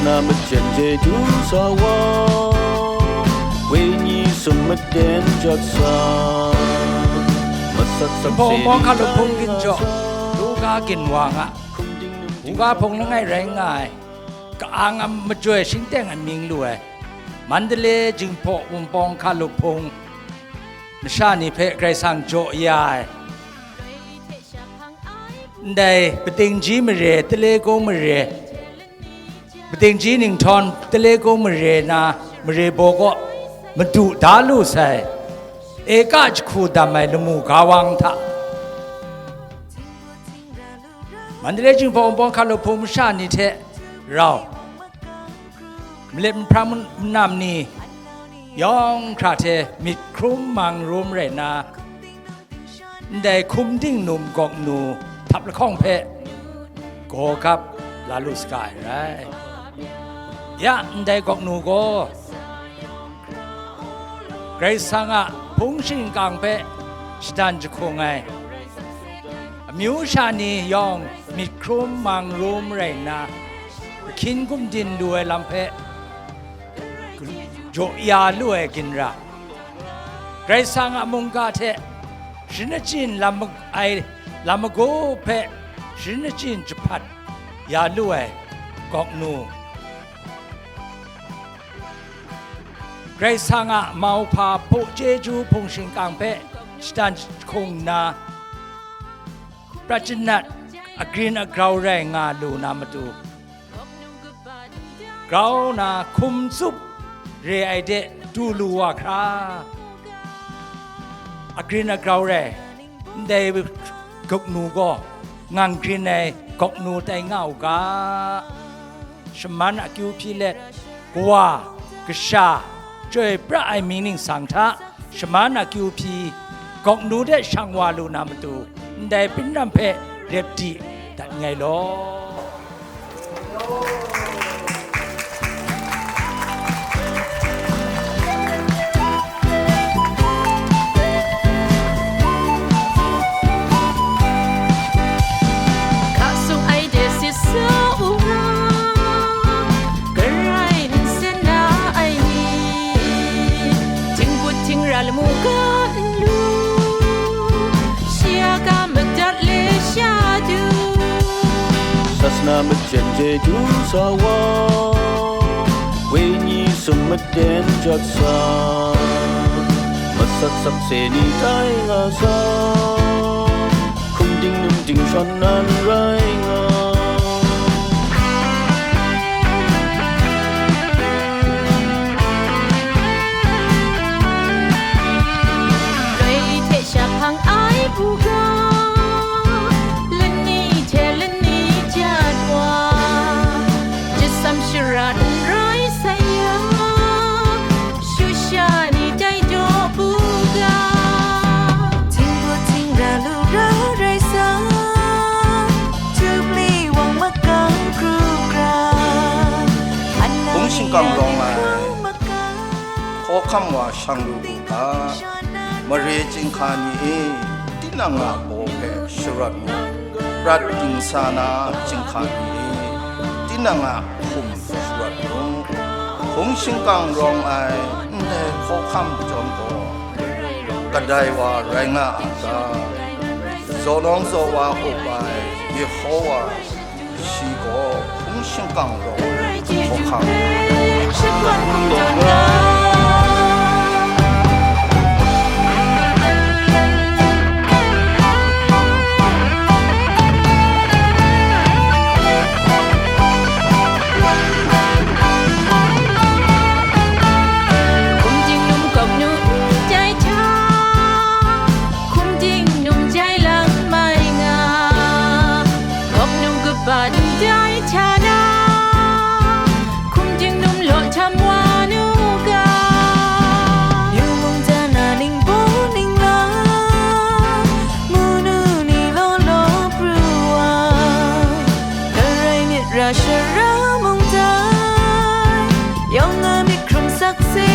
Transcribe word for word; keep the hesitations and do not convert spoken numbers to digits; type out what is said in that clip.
Na machyen chyeju sa wa, wenyi sum maten jat sa, masat sak Jinghpaw Wunpawng Hkalup Hpung Ginjaw, Luka Ginwang a, Buga Hpung langai rai nga ai, ka-ang a majoi shingteng ai mying lu ai, Mandalay Jinghpaw Wunpawng Hkalup Hpung masha ni hpe Karai Kasang jaw ya ai, ndai Patingji mare, Talekung mare, Patingji Ninghtawng, Talekung mare na mare baw kaw madu da lu sai, eka jahku dam ai lamu ga wang hta, Mandalay Jinghpaw Wunpawng Hkalup Hpung masha ni hte rau, malep mahpram manam ni yawng hkra hte myit hkrum mang rum rai nna, ndai hkum dingnum gawknu htap lahkawng hpe gaw gap la lu saga ai rai. Ya, ndai gawknu gaw Karai Kasang a hpung shingkang hpe shadan jahkung ai, amyu sha ni yawng myit hkrum mang rum rai nna, ahkyin gumdin lu ai lam hpe jaw ya lu ai ginra, Karai Kasang a mungga hte sharin achyin lam ma-, ai lam magu hpe sharin achyin jahpat ya lu ai gawknu, Karai Kasang a mauhpa hpaw chyeju hpung shingkang hpe shadan jahkung nna, prat janat agrin agrau rai nga lu na matu, grau na hkum tsup re ai de du lu wa hkra, agrin agrau rai, ndai gawknu gaw ngang grin ai gawknu tai nga u ga. Shaman akyu hpyi let, Kawa, Kasha, Chyoi pra ai mying ningsang hta, shaman akyu hpyi, gawknu de shang wa lu na matu, ndai pinram hpe rep di dat nngai law. Hka sung ai de sit sa u nga, garai nsen na ai ni, htingbut htingra lamu ga n lu, shi a ga madat le sha du. Sasana machyen chyeju sa wa, wenyi sum maten jat sa, masat sakse ni tai nga sa, hkum dingnum dingshawn nan rai nga. Loi hte shaphang ai buga, lani hte lani jat wa, jasam shara n rai sai ya, shusha ni tai daw buga. Htingbut htingra lu rau rai sa, Jubli wang makam kru gra, hpung shingkang rawng ai hkau makam. Hkawhkam wa shang lu u ga, mare chyinghka ni e, tinang a baw hpe sharawt mu, prat dingsa na chyinghka ni e, tinang a hkum sharawt mu. Hpung shingkang rawng ai ndai hkawhkam chyawm gaw, kadai wa rai nga a ta? Zaw nawng zaw wa up ai Yehowa, shi gaw hpung shingkang rawng ai hkawhkam. Hkum dingnum gawknu ndai hta, hkum dingnum jai lang mai nga, gawknu kaba ndai hta na, hkum dingnum law htam wa nu ga. Yu mungdan a ningbaw ningla, munu ni law law pru wa, garai myit ra shara mungdan, yawng a myit hkrum sakse